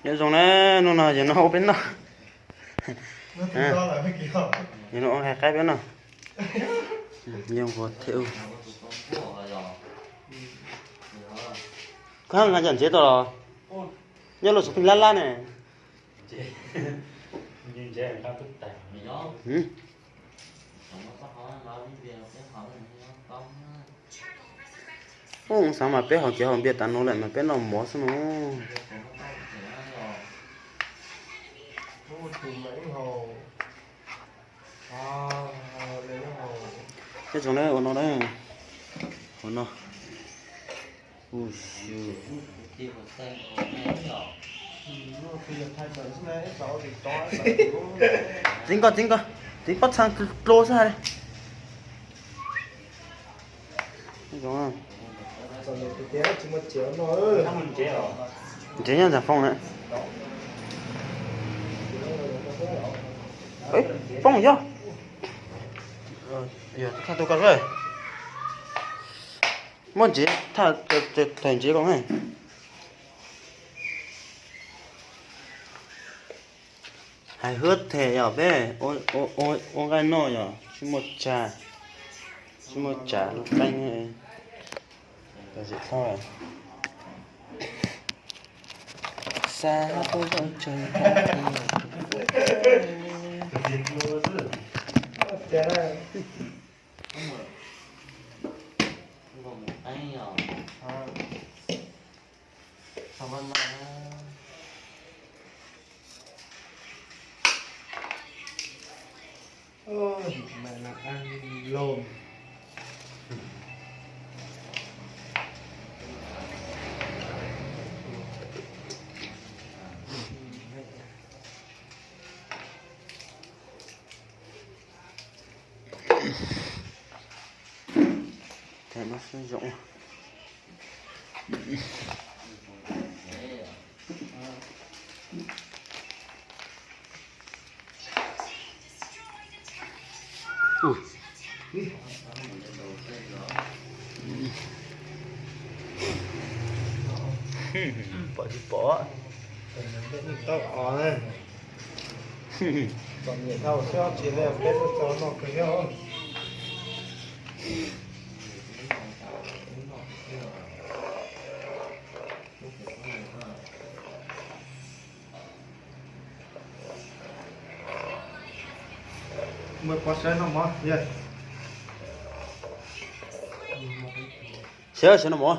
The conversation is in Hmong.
Nyob zoo na, hnub no yog no ua peb noj. Yog no ua hais qaib peb noj. Yeej ua thiab. Koj nqa cov ntsev tau los? Nyob lub xov tooj lab lab ne. Ub, xav mas peb haus kev haus npias tas no lawm mas peb noj mov xwb no. Nyob zoo na, ua no na, ua no. Txiv nkoj, txiv nkoj, txiv pob txha dlua xwb hais li. Ntsev nyob ntawm foob na. Poob yog. Yog thaj tug koj, muab ntsev thaj, tawm ntsev ko. Hais hwb them yog peb ua nqaij noj yog tsis muaj tsa, tsis muaj tsa lub qeej. Xa tuaj zaum tsawg. Them no seb zoo. Pom tsis pom? Tau os na. Txom nyem dhau xwb tsis li peb lub tau noj kawg thiab. Mus pov sawv noj mov. Sawv, sawv noj mov.